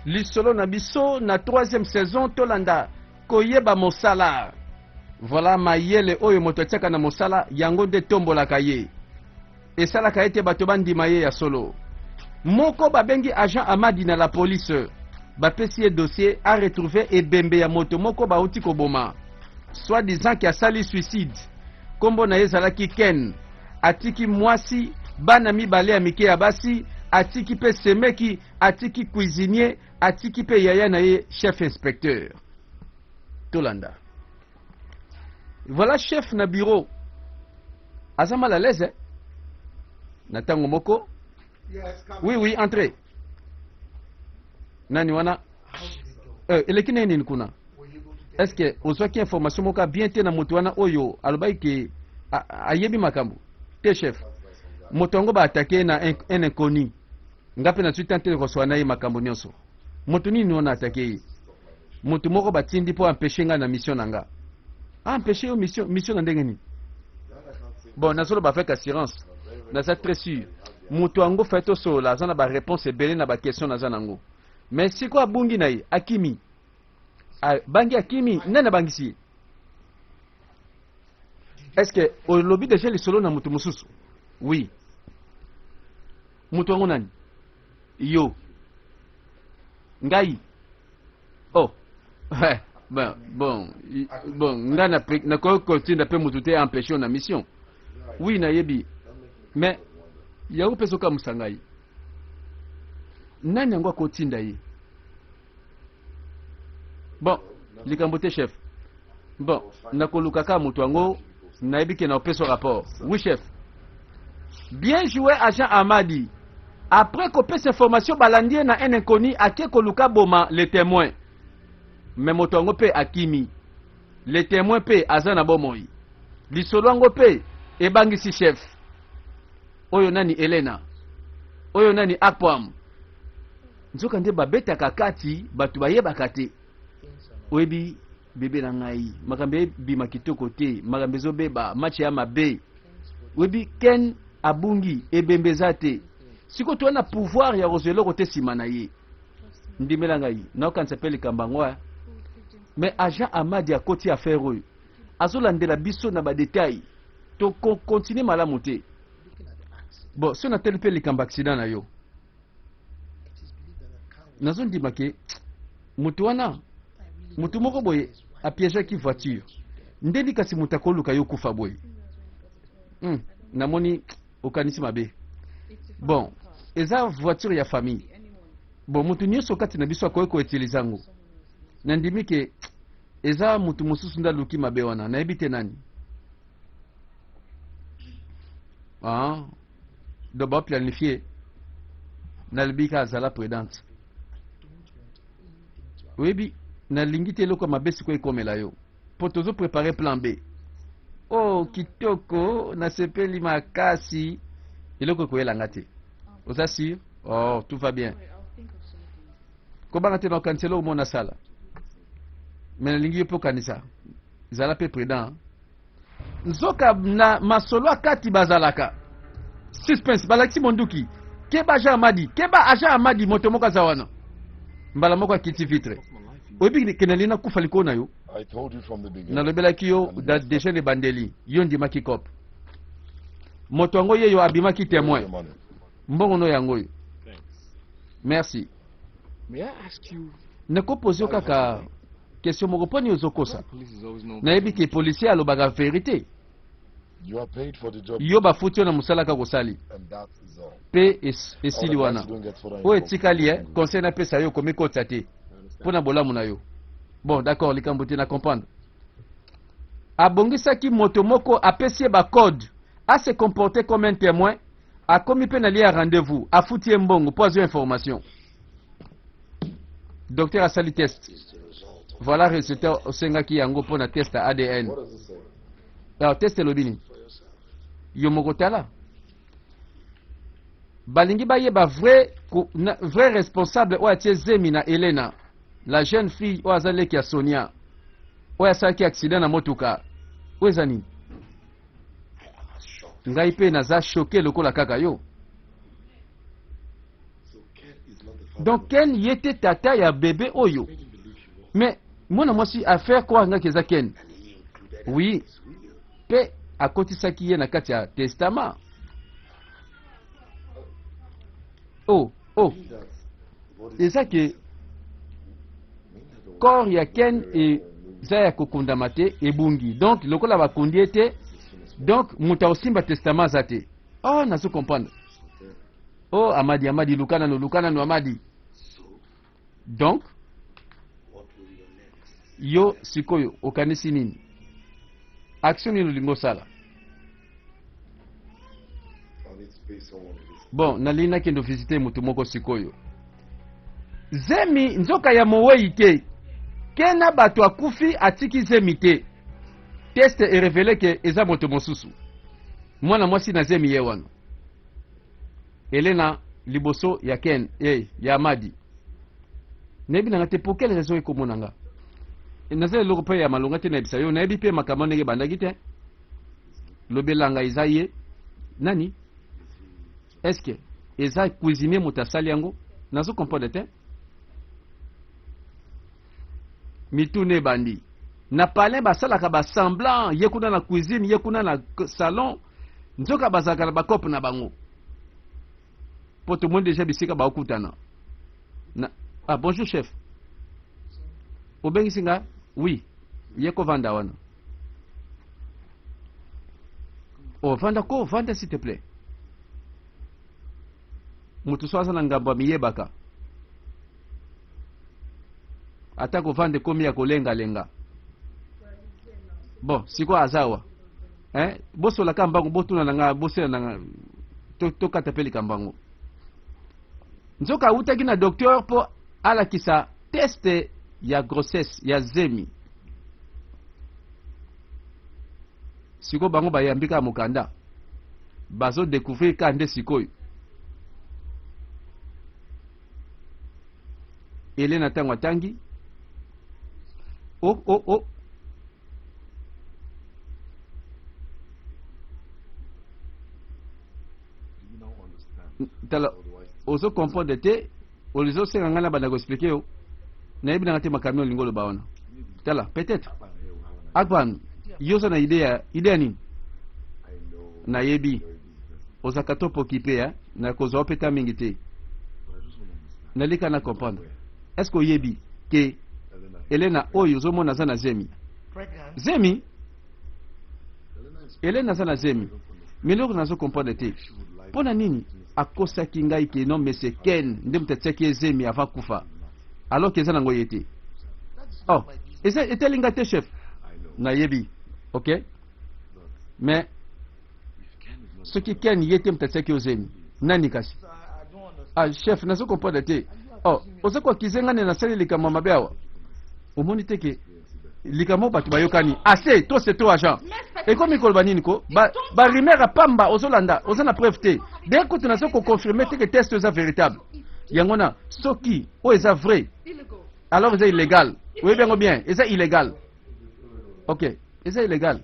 Lisolo na biso na troisième saison, tolanda koyeba mosala. Voilà mayele oyo moto atiaka na mosala, yango nde etombolaka ye. Esalaka ete bato bandima ye ya solo. Moko babengi agent Amadi na la police. Bapesi ye dossier a retrouver ebembe ya moto moko bauti koboma. Soit disant que asali suicide. Kombo na ye ezalaki Ken. Atiki mwasi, bana mibale ya mike ya basi, atiki pe semeki, atiki cuisinier, atiki pe yaya na ye chef inspecteur. Tolanda. Voilà chef na bureau. Aza mal à l'aise hein? Na tango moko. Oui oui, entrez. Nani wana? Eleki na ye nini kuna? Est-ce que ozwaki information moko bien te na moto wana oyo alobaki ke ayebi makambo te chef? Moto yango ba attaquer na un inconnu. Nga pe nazwi temps te koswa na ye makambo nyonso. Moto nini wana attaquer ye? Moto moko batindi po empêcher nga na mission na nga. A empêcher yo mission, mission na ndenge nini? Bon, nazoloba avec assurance. Naza très sûr. Moto yango fait tosolola, aza na ba réponse ebele na ba question naza nango. Mais siko abungi na ye, akimi. Bangi akimi, nani abangisi ye? Est-ce que olobi déjà lisolo na moto mosusu? Oui. Moto yango nani? Yo. Ngai. Oh. Bon, bon, bon, ngai na pre-, nakoki kotinda mpe moto te empêcher na mission. Oui, nayebi. Mais yango mpe ezokamwisa ngai. Nani yango akotinda ye? Bon, likambo te chef. Bon, nakoluka kaka moto yango, nayebi ke na opesa rapport. Oui chef. Bien joué agent Amadi. Après kopesa information balandi ye na un inconnu ake koluka boma le témoin. Mais moto yango mpe akimi. Le témoin mpe aza na bomoi. Lisolo yango mpe ebangisi chef. Oyo nani Elena? Oyo nani Akpam? Nzoka nde babetaka kati bato bayebaka te. Oyebi bebe na ngai, makambo ebima kitoko te, makambo ezobeba, match ya mabe. Oyebi Ken abungi, ebembe eza te. Sikoyo toza na pouvoir ya kozwa eloko te nsima na ye. Ndimela ngai, naokanisa mpe likambo yango. Mais agent Amadi akoti affaire oyo, azolandela biso na ba détail. Tokokontinue malamu te. Bon, so natali mpe likambo accident na yo, nazondima ke moto wana, moto moko boye apiégeaki voiture ndeni, kasi moto akoluka yo kufa boye. Namoni okanisi mabe. Bon, eza voiture ya famille. Bon, moto nyonso kati na biso akoki koutiliser yango. Nandimi ke eza moto mosusu nde aluki mabe wana, nayebi te nani. Ah, donc baplanifier. Nalobi kaka azala prudente. Oyebi, nalingi te eloko ya mabe sikoyo ekomela yo, mpo tozoprépare plan B. Oh, kitoko, nasepeli makasi. Eloko ekoyelanga te, oza sûr? Oh, tout va bien, kobanga te. Naokanisa eloko moko nasala, mais nalingi yo mpe okanisa, zala mpe prudent. Nzoka na masolo akati bazalaka suspense, balakisi monduki. Keba agent Amadi, keba agent Amadi, moto moko aza wana. Mbala moko akiti vitre. Oyebi ke nalingi nakufa likolo na yo. Nalobelaki yo déjà na ebandeli, yo ndimaki cope. Moto yango ye yo abimaki témoin. Mbongo no yango oyo, merci. Nakopose yo kaka question moko: mpo nini ozokosa? Nayebi ke policier alobaka vérité. Yo bafuti yo na mosala kaka osali mpe esili wana. Oyo etikali ye conseil napesa yo, okomi kotisa te mpo na bolamu na yo. Bon, d'accord, likambo te, na comprendre. Abongisaki moto moko, apesi ye bacode ase comporter comme un témoin. Akomi mpe na lieu ya rendez-vous, afuti ye mbongo mpo azwa information. Docteur asali test, voilà résultat osengaki yango mpo na test ya ADN. Alors test elobi nini? Yo moko tala. Balingi bayeba vrai responsable oyo atie zemi na Elena, la jeune fille oyo aza leki ya Sonia, oyo asalaki accident na motuka. Oyo eza nini? Ngai mpe naza choqué lokola kaka yo. Donc Ken ye te tata ya bebe oyo. Mais mwana mwasi a faire croire nga ke eza Ken. Oui. Pe akotisaki ye na kati ya testament. Oh, oh. Eza ke corps ya Ken eza ya kokundama te ebungi. Donc lokola bakundi ye te, donc moto akosimba testament aza te. Oh, nazo comprendre. Oh, Amadi, Amadi, luka nanu, luka nanu, Amadi. Donc, yo sikoyo okanisi nini? Action nini olingi osala? Bon, nalingi nakende visite moto moko sikoyo. Zemi nzoka ya mowei te. Kena bato akufi atiki zemi te. Test erevele ke eza moto mosusu. Mwana mwasi na zemi ye wana. Elena liboso ya Ken eh, ya Amadi. Nayebi nanga te pour quelle raison ekomona nga. Naza eloko mpe ya malonga te nayebisa yo, nayebi mpe makambo ndenge ebandaki te. Lobela nga eza ye nani? Est-ce que eza cuisinier moto asali yango? Nazo comprendre te. Mituna ebandi. Na palin basalaka ba semblant, ye kuna na cuisine, ye kuna na salon. Nzoka bazalaka na bakope na bango. Po tomoni deja bisika bakutana. Na ah bonjour chef. Obengisi nga? Oui. Ye kovanda wana. Oh, vanda ko, vanda s'il te plaît. Moto so aza na ngambo amiyebaka. Ata kovanda ekomi ya kolengalenga. Bon, sikoyo aza awa. Eh, bosolaka mbango, botuna na nga, bosela na nga. Tokata mpe likambo yango. Nzoka awutaki na docteur mpo alakisa test ya grossesse ya zemi. Sikoyo bango bayambi kaka mokanda. Bazo découvrir kaka nde sikoyo. Elena ntango atangi oh, oh, oh. Tala, ozo comprendre te, ozosenga ngai na banda koexplike yo. Nayebi nanga te makambo olingi oloba wana. Tala, peut-être Agban, yo oza na idée ya idée ya nini? Nayebi ozalaka trop occupé hein? Nakozwa yo mpe ta mingi te. Nalika na comprendre. Est-ce que oyebi ke Elena oyo ozomona aza na zemi? Zemi? Elena aza na zemi. Mais eloko nazo comprendre te. Mpo na nini akosaki ngai ke non mais c'est Ken nde moto atiaki ye zemi avant kufa. Alors que eza nango ye te. Oh, eza etali ngai te chef. Nayebi. OK? Mais soki Ken ye te moto atiaki yo zemi, nani kasi? Ah chef, nazo comprendre te. Oh, oza ko accuser ngai nasali likambo mabe awa. Omoni te ke likambo bato bayokani assez to c'est trop agent ekomi koloba nini ko ba, ba rumeur ya pamba ozolanda oza na preuve te de kutu nazo koconfirme te ke test eza véritable yango na soki oyo eza vrai alors eza illégal oyebi yango bien eza illégal ok eza illégal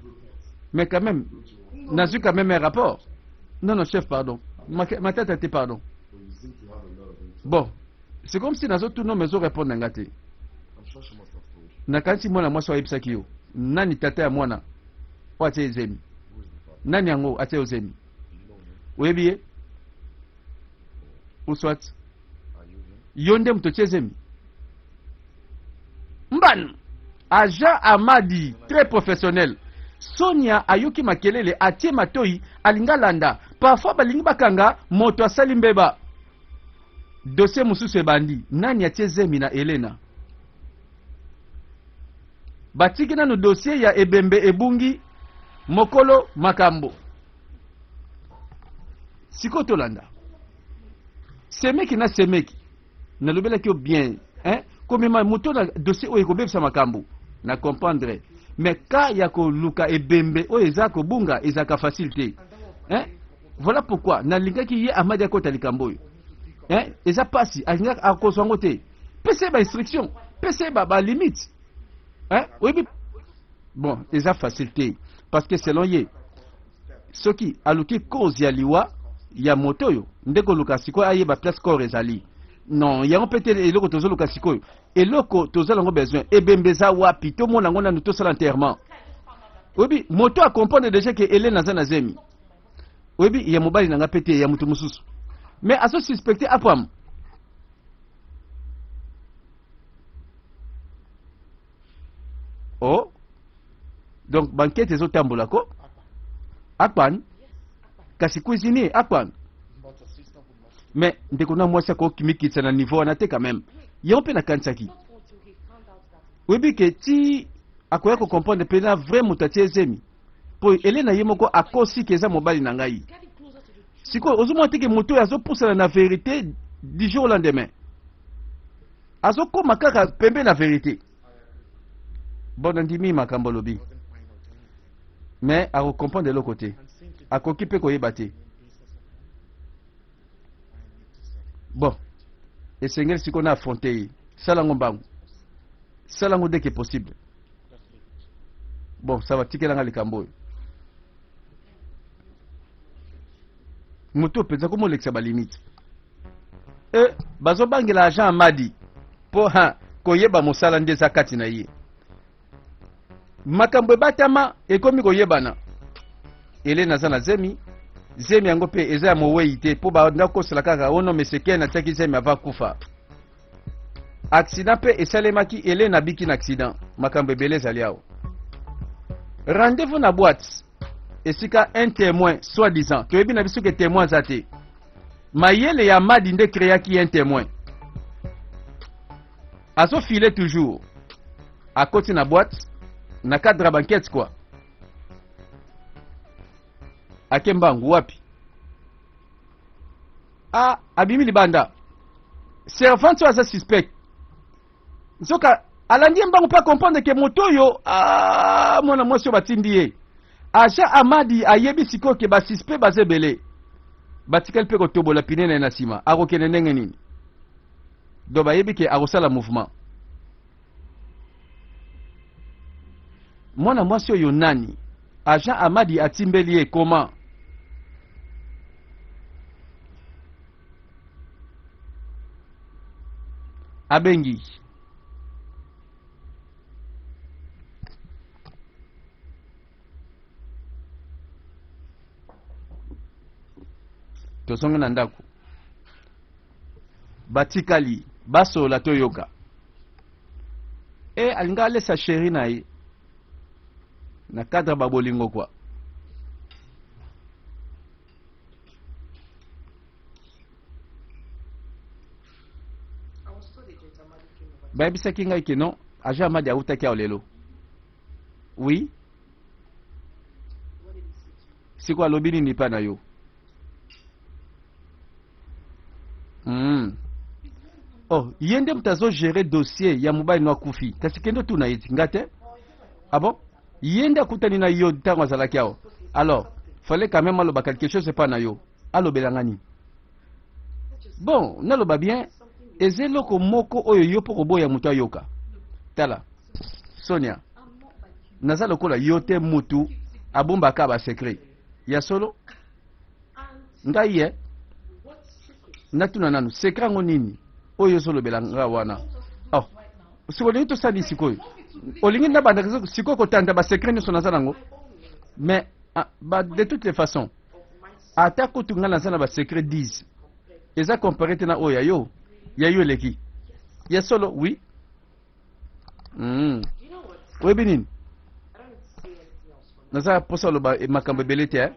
mais quand même nazwi quand même un rapport. Non non chef, pardon, matata te, pardon. Bon, c'est comme si nazotuna mais ozorépondre na nga te. Nakanisi mwana mwasi oyo ayebisaki yo nani tata ya mwana oyo atie ezemi, nani yango atie ozemi, oyebi ye ou soit yo nde moto otie ezemi? Mban agent Amadi très professionnel. Sonia ayoki makelele, atie matoi, alingi alanda. Parfois balingi bakanga moto asali mbeba. Dossier mosusu ebandi, nani atie zemi na Elena? Batiki nanu dossier ya ebembe ebungi mokolo makambo. Sikoyo tolanda semeki na semeki. Nalobelaki yo bien hein, komema moto na dossier oyo ekobebisa makambo na comprendre, mais cas ya koluka ebembe oyo eza kobunga ezalaka facile te hein. Voilà pourquoi nalingaki ye Amadi akota likambo oyo hein, eza pasi, alingaka akozwa yango te. Pesa ye ba instruction, pesa ye ba limite hein, oyebi bon eza facile te parce que selon ye soki aluki cause ya liwa ya moto oyo nde koluka sikoyo ayeba place corps ezali. Non, yango mpe te eloko tozoluka sikoyo. Eloko toza nango besoin, ebembe eza wapi? Tomona yango nanu, tosala enterrement. Oyebi, moto a comprendre déjà que Helène aza na zemi. Oyebi, ya mobali na nga mpe te, ya moto mosusu. Mais azo suspecter Apam. Oh, donc bankete ezotambola ko Akpan, kasi cuisinier Akpan. Mais ndeko na mwasi akokimikitisa na niveau wana te quand même. Yango mpe nakanisaki. Oyebi ke ti akoya kocomprendre mpe na vrai moto atie zemi. Mpo Elena ye moko akosi ke eza mobali na ngai. Sikoyo ozomona te ke moto oyo azopusana na verite du jour au lendemain. Azokoma kaka pembe na verite. Bon, nandimi makambo alobi. Mais akocomprendre eloko te. Akoki mpe koyeba te. Bon, esengeli sikoyo na affronter ye. Sala yango mbangu. Sala yango dès que possible. Bon, ça va, tikelanga likambo oyo. Moto mpenza komolekisa balimite. E, bazobangela agent Amadi mpo ha koyeba mosala nde eza kati na ye. Makambo ebatama ekomi koyebana. Elena aza na zemi, zemi yango mpe eza ya mowei te mpo banda kosala kaka ono meseken atiaki zemi ava kufa. Accident mpe esalemaki, Elena abiki na accident. Makambo ebele ezali awa. Rendez-vous na boîte esika un témoin soi-disant, toyebi na biso ke témoin aza te. Mayele ya Amadi nde créaki un témoin. Azofile toujours. Akoti na boîte na cadre ya banquette quoi. Ake mbangu wapi? Ah, abimi libanda. Servante oyo aza suspect. Nzoka alandi ye mbangu mpe acomprendre ke moto oyo ah, mwana mwasi oyo batindi ye. Agent Amadi ayebi sikoyo ke basuspect baza ebele. Batikali mpe kotobola pine na ye na nsima. Akokende ndenge nini? Donc bayebi ke akosala mouvement. Mwana mwasi oyo nani? Agent Amadi atimbeli ye comment? Abengi. Tozongi na ndako. Batikali basola toyoka. E alinga alesa chéri na ye na cadre ba bolingo quoi. Bayebisaki ngai ke non, agent Amadi awutaki awa lelo. Oui. Siko alobi nini pa na yo? Oh, ye nde moto azogere dossier ya mobali no akufi. Kasi kende otuna ye ti nga te. Ah bon? Ye nde akutani na yo ntango azalaki awa. Alors, fallait quand même aloba quelque chose epa na yo. Alobela nga nini? Bon, naloba bien, eza eloko moko oyo yo mpo koboya moto ayoka. Tala, Sonia, naza lokola yo te mutu abombaka ba secret. Ya solo? Ngai ye natuna nanu secret yango nini oyo ozolobela nga wana? Oh, sikoyo olingi tosali sikoyo, olingi nabanda sikoyo kotanda ba secret nyonso naza nango? Mais ah, ba, de toutes les façons, ata kutu nga naza na ba secret 10 eza compare te na oyo ya yo. Ya yo eleki. Ya solo, oui. Oyebi nini? Naza mposa oloba makambo ebele te, eh?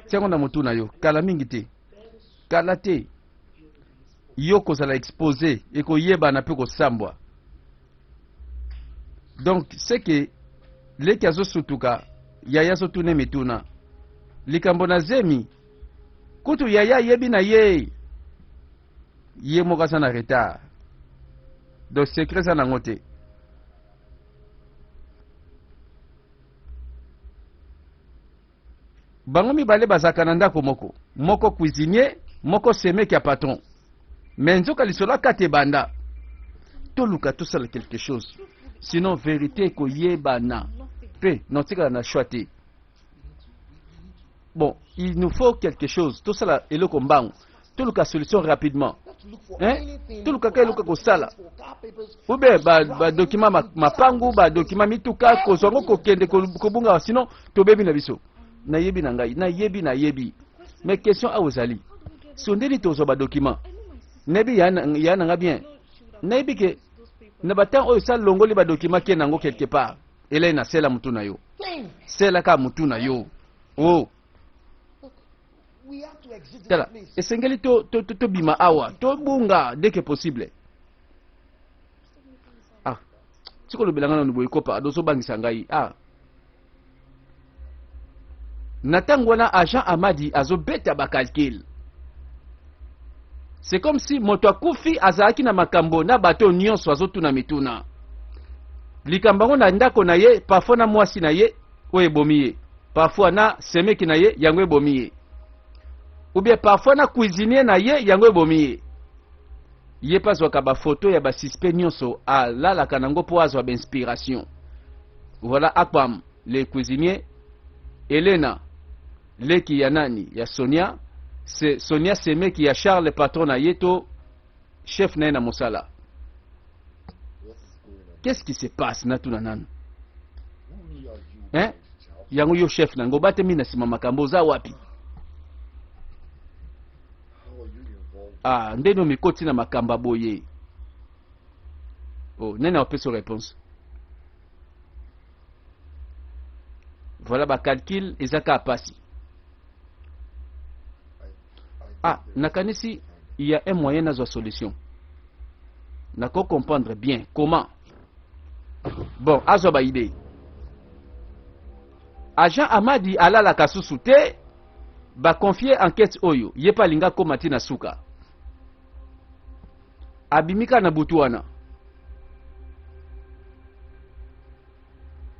Tiango na motu na yo, kala mingi te, kala te yo kozala expose, ekoyebana mpe kosambwa. Donc c'est que leki azosutuka, yaya azotuna mituna likambo na zemi. Kutu yaya ayebi na ye, ye moko aza na retard, donc secret eza nango te. Bango mibale bazalaka na ndako moko, moko cuisinier, moko semeki ya patron. Mais nzoka lisolo akati ebanda. Toluka tosala quelque chose, sinon vérité ekoyebana mpe naotikala na choix te. Bon, il nous faut quelque chose, tosala eloko mbangu, toluka solution rapidement. Hein? Tolukaka eloko kosala ube badokima ba mapangu, badokima mituka, kozwa yango kokende kobunga, sinon tobebi na biso. Nayebi na ngai, nayebi, nayebi. Mais question awa ezali so ndeni tozwa badokima. Nayebi ya na nga bien, nayebi ke na batemps oyo sa longoli badokima ke nango quelque part. Elai na sela mutu na yo, sela ka mutu na yo. Oh, tala, esengeli tobima to, to, awa, tobunga dès que possible. Ah, tikolobela nga nanu boye kopa adozobangisa ngai. Ah, na ntango wana agent Amadi azobeta bacalcule. C'est comme si moto akufi azalaki na makambo na bato nyonso, azotuna mituna likambo yango na ndako na ye, parfois na mwasi na ye oyo ebomi ye, parfois na semeki na ye yango ebomi ye, ou bien parfois na cuisinier na ye yango ebomi ye. Ye mpe azwaka bafoto ya basuspect nyonso, alalaka nango mpo azwa bainspiration. Voilà, Akpam le cuisinier, Elena leki ya nani, ya Sonia, se Sonia semeki ya Charles, patron na ye to chef na ye na mosala. Qu'est-ce qui se passe? Natuna nanu, hein? Yango yo chef na ngo batemi na nsima makambo, oza wapi? Ah, ndeni omikoti na makambo boye? Oh, nani apesi réponse? Voilà, bacalcule eza kaka pasi. Ah, nakanisi il y a un moyen nazwa solution, nako comprendre bien comment. Bon, azwa baidée. Agent Amadi alalaka susu te, baconfie enquête oyo ye mpe alingi akóma ti na suka. Abimi kaka na butu wana.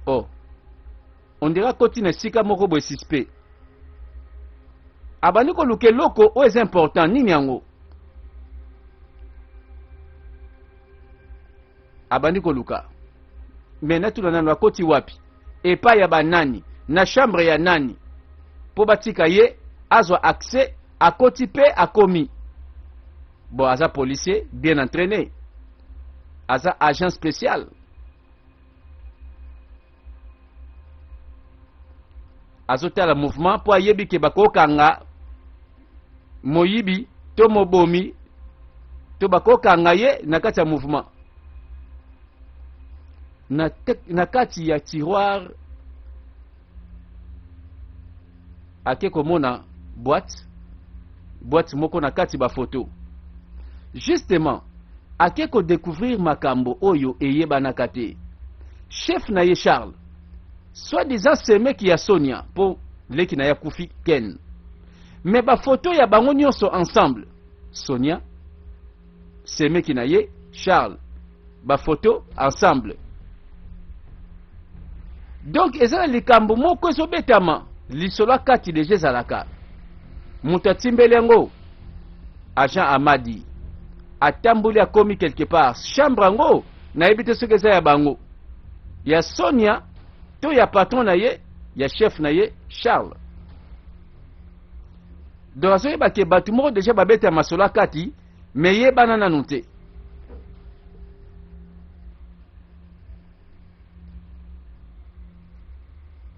Oh, on dirait akoti na esika moko boye suspect, abandi koluka eloko oyo eza important. Nini yango abandi koluka? Me natuna nano, akoti wapi, epai ya banani, na chambre ya nani, mpo batika ye azwa accès? Akoti mpe akomi. Bon, aza policier bien entraîné, aza agent spécial, azotala mouvement mpo ayebi ke bakokanga moyibi to mobomi to bakokanga ye na kati ya mouvement. Na kati ya tiroir ake komona boîte moko, na kati bafoto. Justement ake kodécouvrir makambo oyo eyebanaka te. Chef na ye Charles, soi-disant semeki ya Sonia, mpo leki na ye akufi Ken, me bafoto ya bango nyonso ensemble, Sonia, semeki na ye Charles, bafoto ensemble. Donc eza na likambo moko ezobetama lisolo akati deja, ezalaka moto atimbeli yango. Agent Amadi atamboli, akomi quelque part, chambre yango nayebi te soki eza ya bango, ya Sonia to ya patron na ye, ya chef na ye Charles. Donc azoyeba ke bato moko deja babeta masolo akati, me yebana nanu te.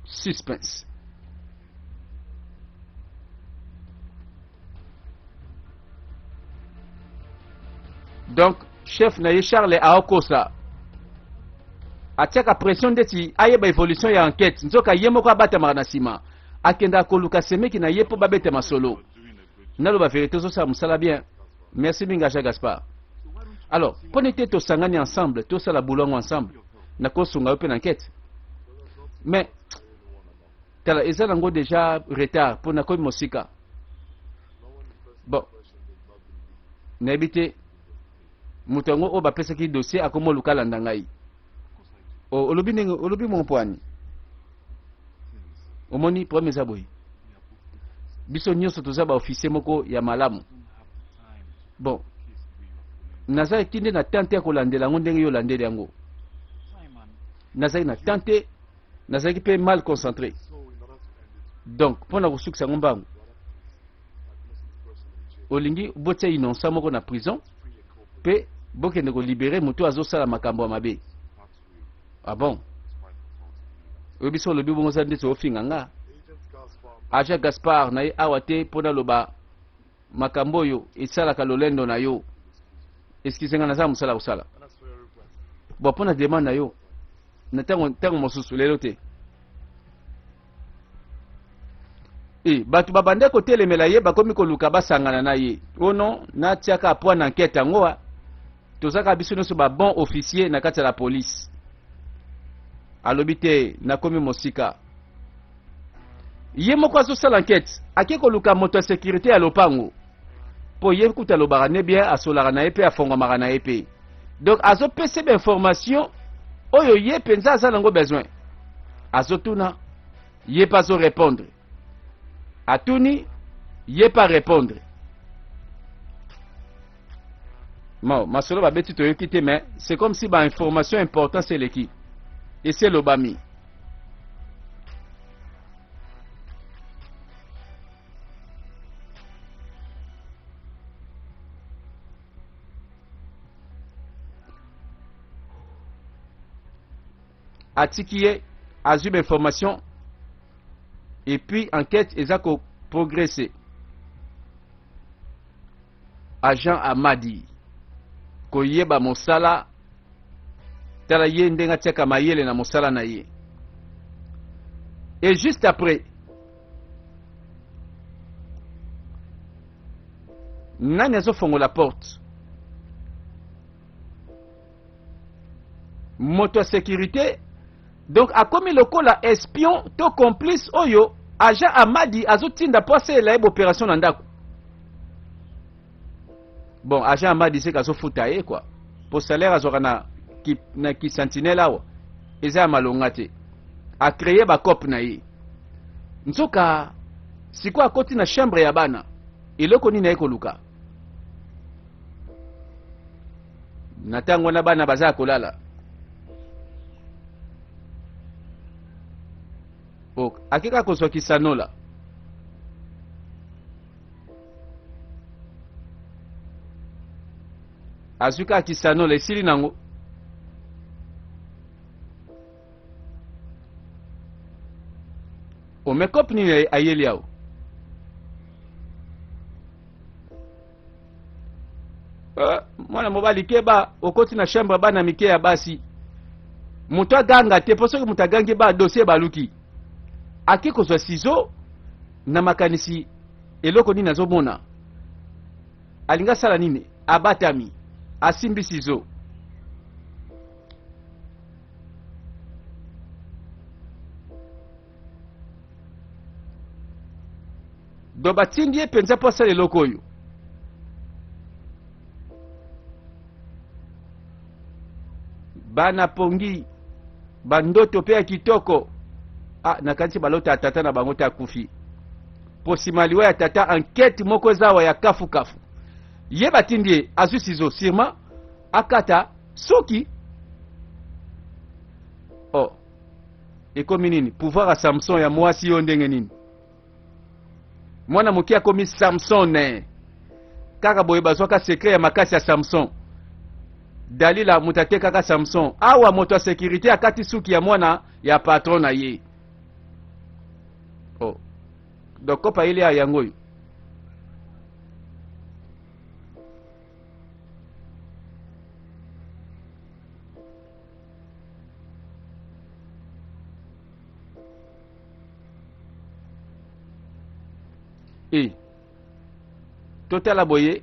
Suspense. Donc chef na ye Charles aokosa, atiaka pression ndeti ayeba évolution ya enquête, nzoka ye moko abatamaka na nsima, akendaka koluka semeki na ye mpo babeta masolo. Naloba vérité, ozosala mosala bien, merci mingi, agent Gaspard. Alors mpo nete tosangani ensemble, tosala boulot yango ensemble, nakosunga yo mpe na enquête. Mais tala, eza nango déjà retard mpo nakomi mosika. Bon, nayebi te moto yango oyo bapesaki dossier akoma oluka alanda ngai. Olobi ndenge olobi mo mpo ani omoni problème eza boye. Biso nyonso toza baofficier moko ya malamu. Bon, nazalaki nde na temps te ya kolandela yango ndenge yo olandeli yango. Nazalaki na temps te, nazalaki mpe mal concentré. Donc mpo na kosukisa yango mbangu. Olingi botia innocent moko na prison mpe bokende kolibere moto azosala makambo ya mabe. Ah bon? Oyebi so olobi bongo oza ndeti ofinga nga. Agent Gaspard na ye awa te mpo naloba makambo oyo esalaka lolendo na yo. Excuse nga naza mosala kosala. Bon, mpo na demande na yo na ntango ntango mosusu lelo te. E, bato babandaki kotelemela ye bakomi koluka basangana na ye. O non, natiaka poids na enquête yango a tozaka biso nyonso ba bon officier na kati ya la police. Alobi te nakomi mosika. Ye moko azosala enquête, ake koluka moto ya sécurité ya lopango. Po ye kuta alobaka ne bien, asolaka na ye pe afongwamaka na ye pe. Donc azopesa ba information oyo ye mpenza aza nango besoin. Azotuna, ye pe azo répondre. Atuni, ye pe répondre. Bon, masolo babeti toyoki te mais c'est comme si ba information importance eleki. Esi elobami. Atiki ye azwi ba information et puis enquête eza ko progresser. Agent Amadi koyeba mosala tala ye ndenge atiaka mayele na mosala na ye. Et juste après nani azofongola porte? Moto ya sécurité. Donc akomi lokola espion to complice oyo agent Amadi azotinda mpo asalela ye opération na ndako. Bon, agent Amadi seka azofuta ye quoi, po salaire azwaka na ki, na ki sentinelle awa eza ya malonga te. A créer ba cope na ye. Nzoka sikoyo akoti na chambre ya bana, eloko nini aye koluka? Na ntango wana bana baza ya kolala. Ok, akeka kozwa kisanola. Azwi kaka kisanola esili nango. Omekope nini ayeli awa? Mwana mobali keba, okoti na chambre bana mike ya basi. Moto aganga te, mpo soki moto agangi ba dossier baluki. Ake kozwa ciseau na makanisi eloko nini azomona. Alingi asala nini? Abatami, asimbi ciseau. Donc batindi ye mpenza mpo asala eloko oyo. Bana pongi bandoto mpe ya kitoko. Ah, nakanisi balota ya tata na bango te akufi. Mpo nsima liwa ya tata enquête moko eza awa ya kafukafu. Ye batindi ye azwi ciseau sûrement akata soki oh ekomi nini pouvoir ya Samson ya mwasi yo ndenge nini? Mwana moke akomi Samson ne kaka boye bazwaka secret ya makasi ya Samson. Dalila moto atekaka Samson awa moto ya sécurité akati suki ya mwana ya patron na ye. Oh. Donc kopa yeli ya yango oyo. E totala boye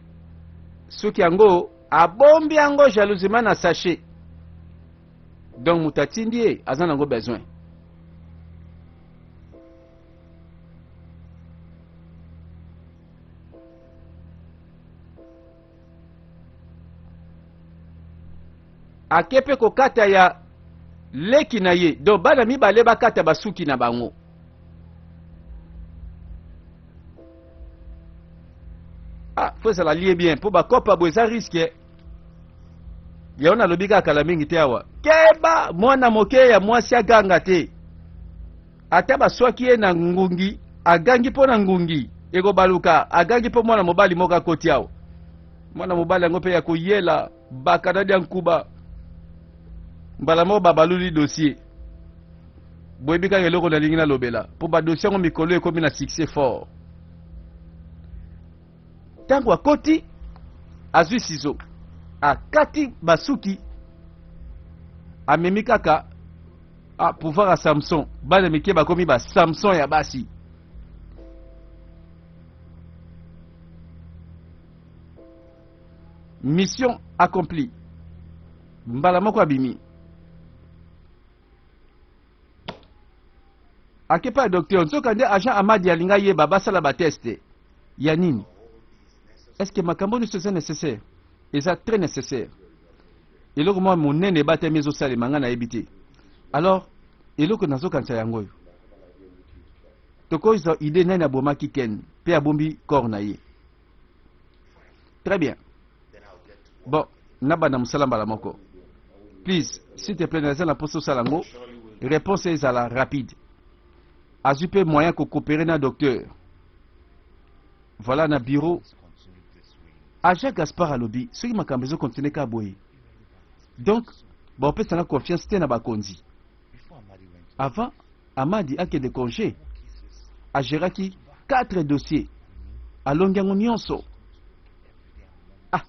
suki yango abombi yango jalousement na sachet. Donc moto atindi ye aza nango besoin. Ake mpe kokata ya leki na ye. Donc bana mibale bakata basuki na bango. Ah, faut ezala lie bien mpo bakopa boye eza risque. Yango nalobi kaka kala mingi te awa. Keba mwana moke ya mwasi aganga te. Ata baswaki ye na ngungi, agangi mpo na ngungi. Ekobaluka, agangi mpo mwana mobali moko akoti awa. Mwana mobali yango mpe ya koyela bakanadi ya nkuba. Mbala moko babaluli dossier. Boyebi kaka eloko nalingi nalobela mpo badossier yango mikolo ekomi na succès fort. Ntango akoti, azwi sizo, akati basuki, amemi kaka ah, pouvoir ya Samson. Bana mike bakomi ba Samson ya basi. Mission accomplie. Mbala moko abimi. Akepa ya docteur, nzoka nde agent Amadi alinga yeba basala ba test ya nini? Est-ce que makambo nyonso eza nécessaire? Eza très nécessaire. Eloko mwa monene ebatami ezosalema ngai nayebi te. Alors eloko nazokanisa yango oyo. Tokozwa idée nani abomaki Ken mpe abombi corps na ye. Très bien. Bon, nabanda mosala mbala moko. Please, s'il te plaît, naza na mposa osala yango. Réponse ezala rapide. Azwi mpe moyen kokopere na docteur. Voilà na bureau. Agent Gaspard alobi soki makambo ezokontinue kaka boye, donc baopesanga confiance te na bakonzi. Avant Amadi akende congé, agéraki 4 dossiers, alongi yango nyonso. Ah,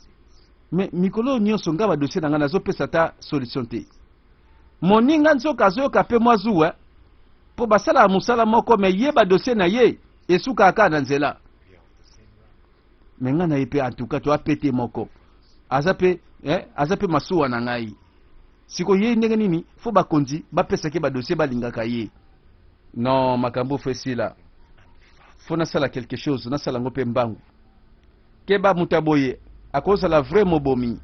mais mikolo oyo nyonso nga ba dossier na nga nazopesa ata solution te. Moninga nzoka azoyoka mpe mwa zuwa mpo basalaka mosala moko, mais ye ba dossier na ye esukaka kaka na nzela. Mais nga na ye mpe en tout cas toa pete moko, aza mpe eh, aza mpe masuwa na ngai. Siko ye ndenge nini fo bakonzi bapesaki ba dossier balingaka ye? Non, makambo fo esila, fo nasala quelque chose, nasala yango mpe mbangu. Keba, moto ya boye akozala vrai mobomi.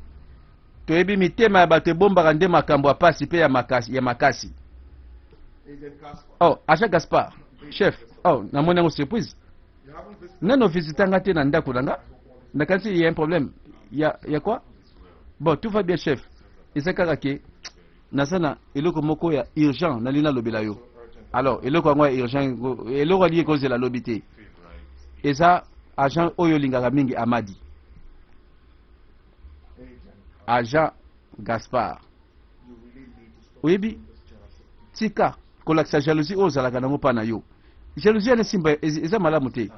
Toyebi mitema ya bato ebombaka nde makambo ya pasi mpe ya makasi, ya makasi. Oh, agent Gaspard, chef. Oh, namoni yango surprise. Nano visita nga te na ndako na nga. Nakanisi il y a un problème. Ya ya quoi? Bon, tout va bien chef. Eza kaka ke naza na eloko moko ya urgent nalingi nalobela yo. Alors, eloko yango ya urgent, eloko alingi ekozela lobi te. Eza agent oyo olingaka mingi Amadi. Agent Gaspard. Oyebi tika kolakisa jalousie oyo ozalaka nango mpa na yo. Jalousie wana esimba eza malamu te.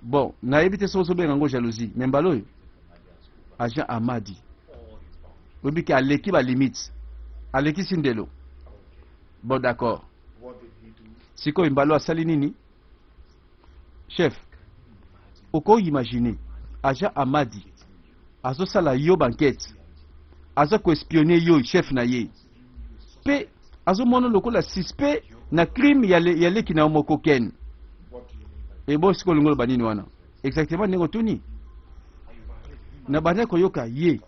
Bon, nayebi te soki ozobenga yango jalousie, mais mbala oyo agent Amadi oyebi ke aleki ba limite, alekisi ndelo. Bon, d'accord. Sikoyo mbala oyo asali nini? Chef, oko imaginer agent Amadi azosala yo bankete, aza koespionne yo chef na ye, mpe azomona lokola suspect na crime ya, le, ya leki na yo moko Ken. Ebo sikoyo olingi oloba nini wana exactement? Ndenge otuni, na bandaki koyoka ye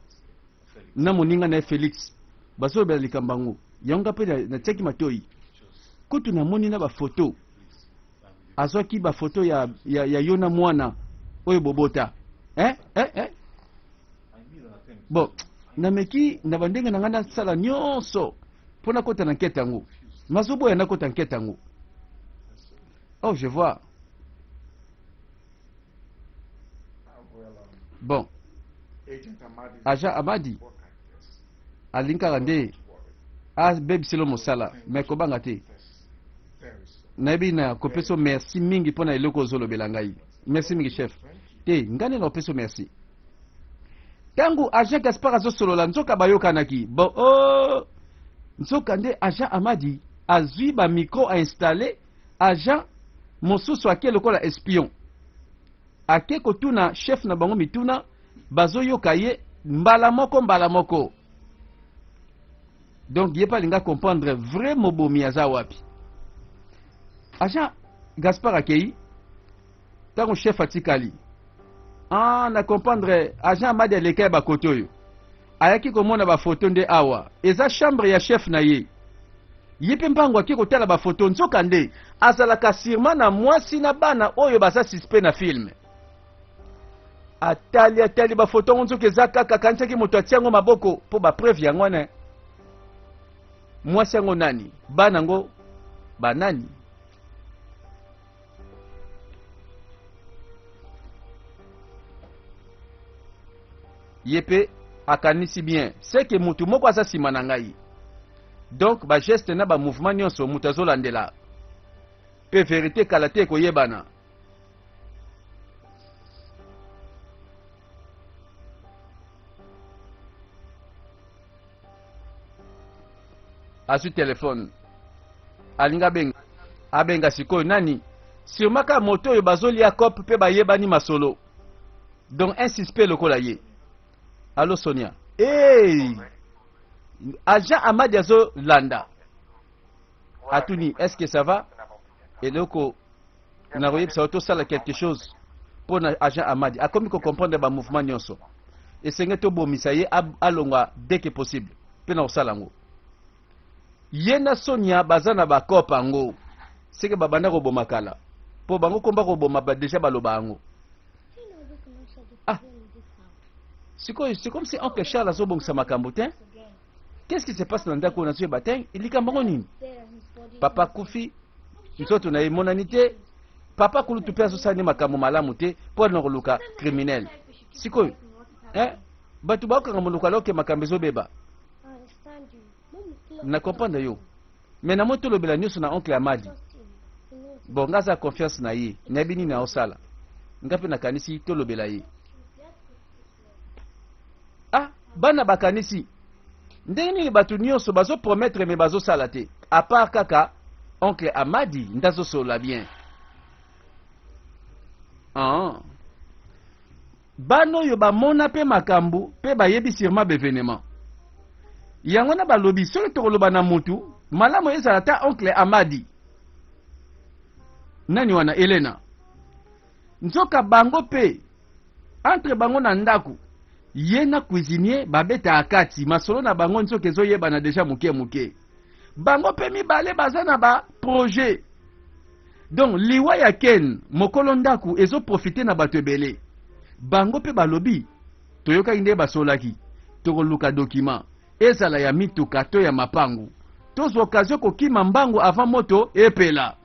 na moninga na ye Felix bazolobela likambo yango, yango nga mpe natiaki matoi. Kutu namoni na bafoto, azwaki bafoto ya, ya, ya yo na mwana oyo bobota eh, eh, eh. Bon, nameki na bandenge na ngai nasala nyonso mpo nakota na nkete yango, nazoboya nakota nkete yango. Oh, je vois. Bon, agent Amadi alingi kaka nde abebiselo mosala, me kobanga te, nayebi na kopesa merci mingi mpo na eloko ozolobela ngai. Merci mingi chef. Te, ngai nde nakopesa merci. Ntango agent Gaspard azosolola, nzoka bayokanaki. Bon, oh, nzoka nde agent Amadi azwi bamicro ainstalle, agent mosusu ake lokola espion, ake kotuna chef na bango mituna, bazoyoka ye mbala moko mbala moko. Donc ye mpe alinga comprendre vrai mobomi aza wapi. Agent Gaspard akei, ntango chef atikali, ah, na comprendre agent Amadi aleka ya bakote oyo ayaki komona bafoto nde awa eza chambre ya chef na ye. Ye mpe mbango ake kotala bafoto, nzoka nde azalaka sûrement na mwasi na bana oyo baza suspect na film. Atali atali bafoto yango, nzoka eza kaka akanisaki moto atia yango maboko mpo bapreuve yango wana. Mwasi yango nani, bana yango banani? Ye mpe akanisi bien, c'est que mutu moko aza nsima na ngai. Donc ba geste na ba mouvement nyonso mutu azolandela. Mpe verite kala te ekoyebana. Azwi telefone, alingi abenga, abenga sikoyo nani? Sûrement kaka moto oyo bazolia cope mpe bayebani masolo. Donc un suspect lokola ye. Allo Sonia. Hey! Agent Amadi azolanda. Atuni, est-ce que ça va? Eloko nakoyebisa yo tosala quelque chose mpo na agent Amadi. Akomi ko comprendre ba mouvement nyonso. Esenge tobomisa ye alongwa dès que possible. Mpe na kosala yango. Ye na Sonia baza na ba coop yango. Seke babanda koboma kala. Po bango komba koboma ba deja baloba yango. Ah. Sikoyo c'est comme si oncle Charles azobongisa makambo te. Qu'est-ce qui se passe na ndako oyo nazoyeba te? Likambo yango nini? Papa akufi, nzoto na ye emonani te. Papa kulutu mpe azosala nde makambo malamu te mpo na koluka criminel. Sikoyo eh, bato bakokanga monoko alors ke makambo ezobeba. Na comprendre yo. Mais na moi tolobela nyonso na oncle Amadi. Bon, nga aza confiance na ye. Nayebi nini aosala. Nga mpe nakanisi tolobela ye. Ah, bana bakanisi ndenge nini bato nyonso bazo promettre mais bazosala te. À part kaka oncle Amadi nde azosolola bien. Ah. Bana oyo bamona mpe makambo mpe bayebi sûrement baevenement yango na balobi soki tokoloba na mutu malamu ezala ata oncle Amadi. Nani wana Elena? Nzoka bango mpe entre bango na ndako ye na cuisinier babetaka kati masolo na bango nzoka ezoyebana deja moke moke. Bango mpe mibale baza na ba projet. Donc liwa ya Ken mokolo ndako ezo profiter na bato ebele. Bango mpe balobi toyokaki nde basolaki tokoluka document ezala ya mituka to ya mapangu tozwa occasion kokima mbangu avant moto epela.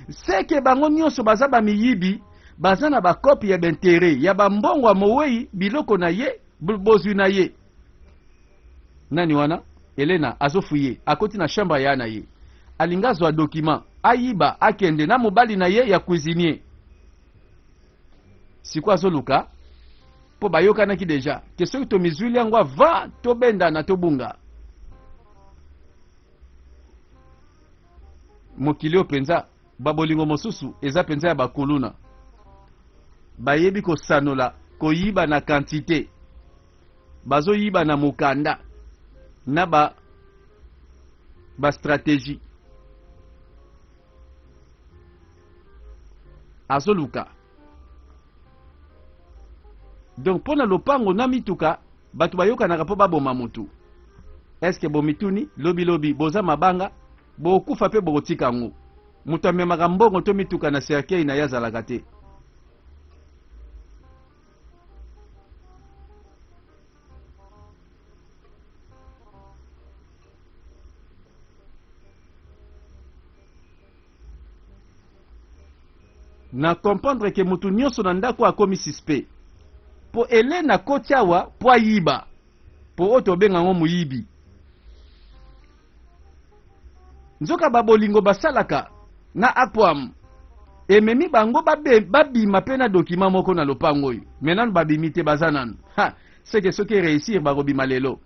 Seke bango nyonso baza ba miyibi, baza na ba cope ya b'interet ya ba mbongo ya mowei biloko na ye bozwi na ye. Nani wana? Elena azo fouiller, akoti na chambre ya na ye. Alinga azwa document, ayiba, akende na mobali na ye ya cuisinier. Sikoyo azoluka po bayokanaki deja ke soki tomizwili yango avant tobendana tobunga. Mokili oyo penza babolingo mosusu eza penza ya bakuluna. Bayebi kosanola, koyiba na quantite. Bazoyiba na mokanda na ba ba stratégie. Azoluka. Donc pona lopango na mituka bato bayokanaka po baboma mutu. Est-ce que bomituni lobi lobi boza mabanga bokufa pe bokotika yango. Moto amemaka mbongo to mituka na cercueil na ye azalaka te. Na comprendre que mutu nyonso na ndako akomi suspect. Po Helène akoti awa po ayiba. Po oyo tobenga yango moyibi. Nzoka ba bolingo basalaka na Aquam ememi bango babima pe na document moko na lopango oyo. Mais nanu babimi te, baza nanu. Ha, c'est que soki réussir bakobima lelo.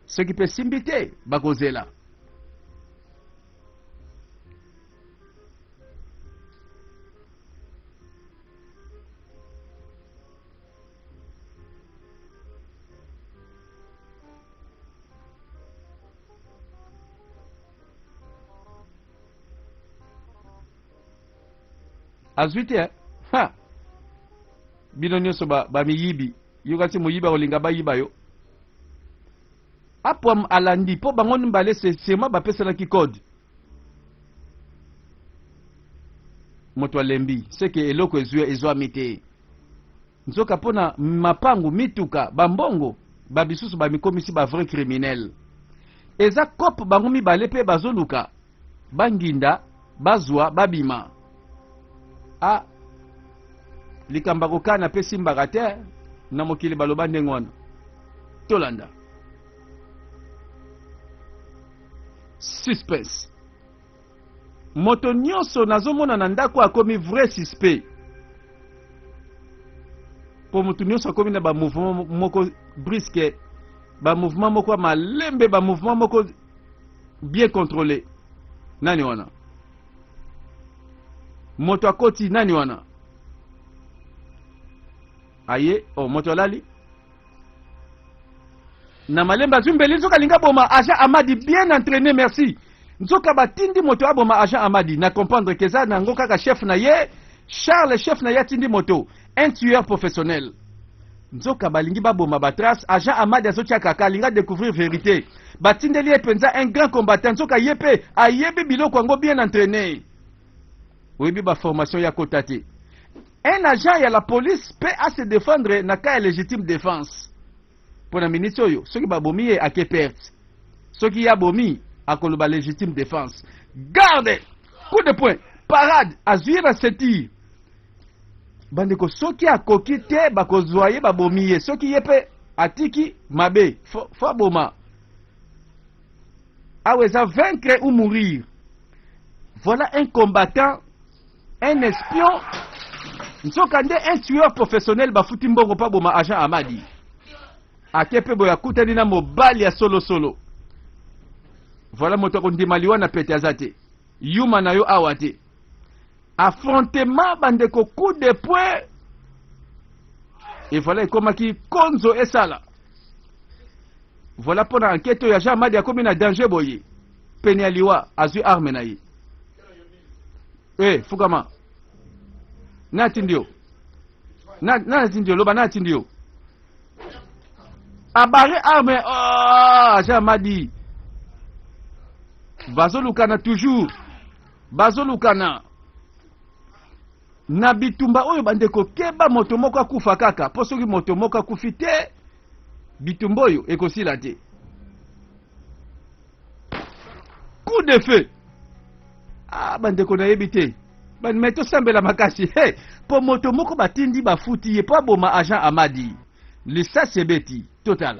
Soki pe simbi te bakozela. Azwi te, ha! Bino nyonso ba, ba miyibi. Yoka ti moyibi akolinga bayiba yo. Apwam alandi po bango mibale seulement bapesanaki code. Moto alembi, c'est que eloko ezwami te. Nzoka pona mapangu, mituka, ba mbongo, ba bisusu ba mikomisi ba vrai criminel. Eza coop bango mibale pe bazoluka ba nginda bazwa babima. Ah, likambo ya kokana pe simbaka te na mokili baloba ndenge wana. Tolanda suspense. Moto nyonso nazomona na ndako akomi vrai suspect, mpo moto nyonso akomi na bamouvement moko brusque, bamouvement moko ya malembe, bamouvement moko bien contrôlé. Nani wana moto akoti? Nani wana aye? Oh, moto alali na malembe, azwi mbeli, nzoka alingi aboma agent Amadi. Bien entraîné, merci. Nzoka batindi moto aboma agent Amadi. Na comprendre ke eza nango kaka chef na ye Charles. Chef na ye atindi moto, un tueur professionnel. Nzoka balingi baboma batrace. Agent Amadi azotia kaka, alingi adécouvrir vérité. Batindeli ye mpenza un grand combattant. Nzoka ye mpe ayebi biloko yango, bien entraîné. Oyebi baformation ya kota te. Un agent ya la police peut ase défendre na cas ya légitime défense. Mpo na miniti oyo, soki babomi ye, ake perte. Soki ye abomi, akoloba légitime défense. Garde, coup de poing, parade, azwi ye na ceinture. Bandeko, soki akoki te, bakozwa ye, babomi ye. Soki ye mpe atiki mabe, fo aboma. Awa eza vaincre ou mourir. Voilà un combattant, un espion, nzoka nde un tueur professionnel. Bafuti mbongo mpo aboma agent Amadi. Ake mpe boye, akutani na mobali ya solosolo. Voilà, moto akondima liwa na pete aza te. Yuma na yo awa te. Affrontement, bandeko, coup de poing, et voilà, ekomaki konzo esala. Voilà, mpo na enquête oyo, agent Amadi akomi na danger boye, pene ya liwa. Azwi arme na ye. E fukama, na atindi yo, na atindi yo, loba, na atindi yo. Abare arme. Oh, agent Amadi, bazolukana toujours, bazolukana na bitumba oyo. Bandeko, keba, moto moko akufa kaka, mpo soki moto moko akufi te, bitumba oyo ekosila te. Coup de feu. Ah, bandeko, nayebi te, me tosambela makasi. Hey, mpo moto moko batindi, bafuti ye mpo aboma agent Amadi. Lisasi ebeti. Totala.